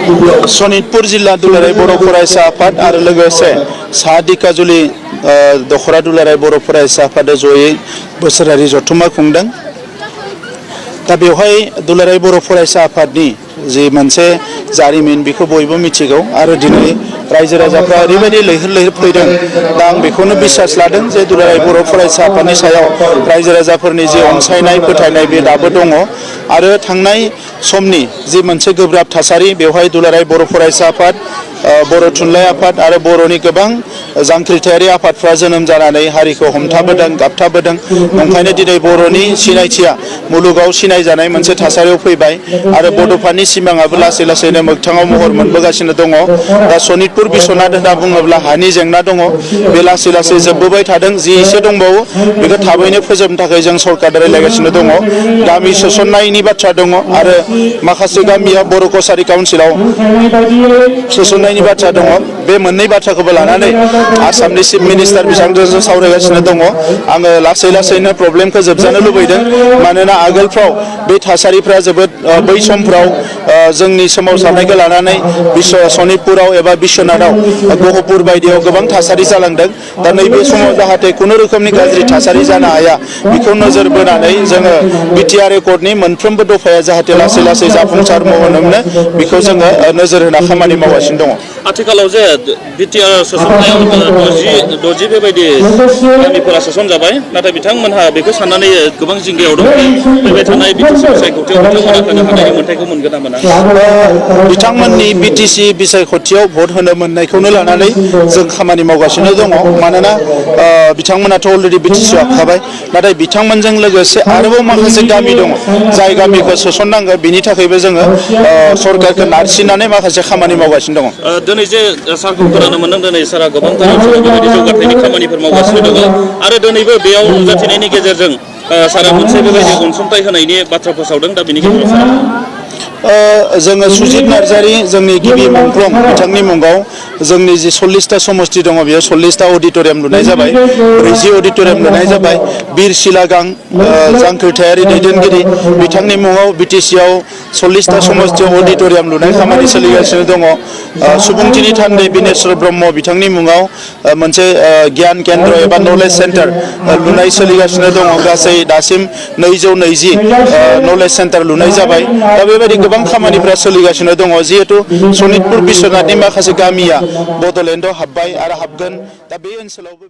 सनितपुर जिल्ला दुलाराय बर' फरायसा आफाद आरो लोगोसे सा दिकाजुलि दखरा दुलाराय बर' फरायसा आफादा जयै बोसोरारि जथुम्मा खुंदों। दा बेवहाय दुलाराय बर' फरायसा आफादनि जि मोनसे जारिमिन बेखौ बयबो मिथिगौ आरो दिनै रायजो राजाफ्रा ओरैबायदि लैहोर लैहोर फैदों। दा आं बेखौनो बिसास लादों जे दुलाराय बर' फरायसा आफादनि सायाव रायजो राजाफोरनि जि अनसायनाय फोथायनाय बे दाबो दङ आरो थांनाय समनि जि मोनसे गोब्राब थासारि बेवहाय दुलाराय बर' फरायसा आफाद बर' थुनलाइ आफाद आरो बर'नि गोबां जांख्रिथायारि आफादफ्रा जोनोम जानानै हारिखौ हमथाबोदों गाबथाबोदों। ओंखायनो दिनै बर'नि सिनायथिया मुलुगाव सिनायजानाय मोनसे थासारियाव फैबाय आरो बड'फानि सिमाङाबो लासै लासैनो मोगथाङाव महर मोनबोगासिनो दङ। दा सनितपुर बिस्वनाथ होनना बुङोब्ला हानि जेंना दङ, बे लासै लासै जोबबोबाय थादों। जि एसे दंबावो बेखौ थाबैनो फोजोबनो थाखाय जों सरकार रायज्लायगासिनो दङ। गामि सोसननायनि बाथ्रा दङ आरो माखासे गामिया बर' कसारि काउन्सिलाव सोसननायनि बाथ्रा दङ। बे मोननै बाथ्राखौबो लानानै आसामनि चिफ मिनिस्टार बिथांजों सावरायगासिनो दङ। आङो लासै लासैनो प्रब्लेमखौ जोबजानो लुबैदों, मानोना आगोलफ्राव बे थासारिफ्रा जोबोद बै समफ्राव जोंनि सोमावसारनायखौ लानानै सनितपुराव एबा बिस्वनाथाव गहपुर बायदियाव गोबां थासारि जालांदों। दा नैबे समाव जाहाथे खुनु रोखोमनि गाज्रि थासारि जानो हाया बेखौ नोजोर बोनानै जोङो बिटिआर एकर्डनि मोनफ्रोमबो दफाया जाहाथे लासै लासै जाफुंसार महर मोनो बेखौ जोङो नोजोर होना खामानि मावगासिनो दङ। आथिखालाव जे बिटिआर सोसननायाव 60 बेबायदि गामिफोरा सोसनजाबाय, नाथाय बिथांमोनहा बेखौ साननानै गोबां जिंगायाव दं। फैबाय थानाय बिटिसि बिसायख'थियाव बिथांमोना होनो हानायनि मोन्थायखौ मोनगोन ना मोना? बिथांमोननि बिटिसि बिसायख'थियाव भट होनो मोननायखौनो लानानै जों खामानि मावगासिनो दङ। मानोना बिथांमोनाथ' अलरेडि बिटिसिआव हाबखाबाय, नाथाय बिथांमोनजों लोगोसे आरोबाव माखासे गामि दङ जाय गामिखौ सोसननांगौ। बिनि थाखायबो जोङो सरकारखौ नारसिननानै माखासे खामानि मावगासिनो दङ। दिनै जे सारखौ खोनानो मोनदों, दिनै सारा गोबांथार ओनसोलाव बेबायदि जौगाथायनि खामानिफोर मावगासिनो दङ आरो दिनैबो बेयाव नुजाथिनायनि गेजेरजों सारा मोनसे बेबायदि अनसुंथाइ होनायनि बाथ्रा फोसावदों। दा बेनि गेजेराव जोङो सुजित नार्जारि जोंनि गिबि मुंख्लं बिथांनि मुङाव जोंनि जि 40टा समस्ति दङ बेयाव 40टा अडिट'रियाम लुनाय जाबाय, 40 अडिट'रियाम लुनाय जाबाय। बिर सिलागां जांख्रिथायारि दैदेनगिरि बिथांनि मुङाव बिटिसिआव 40टा समस्तियाव अडिट'रियाम लुनाय खामानि सोलिगासिनो दङ। सुबुंथिनि थान्दै बिनेश्वर ब्रह्म बिथांनि मुङाव मोनसे गियान केन्द्र एबा नलेज सेन्टार लुनाय सोलिगासिनो दङ। गासै दासिम 220 नलेज सेन्टार लुनाय जाबाय। दा बेबायदि गोबां खामानिफ्रा सोलिगासिनो दङ। जिहेतु सनितपुर बिस्वनाथनि माखासे गामिया बड'लेण्डआव हाबबाय आरो हाबगोन, दा बे ओनसोलावबो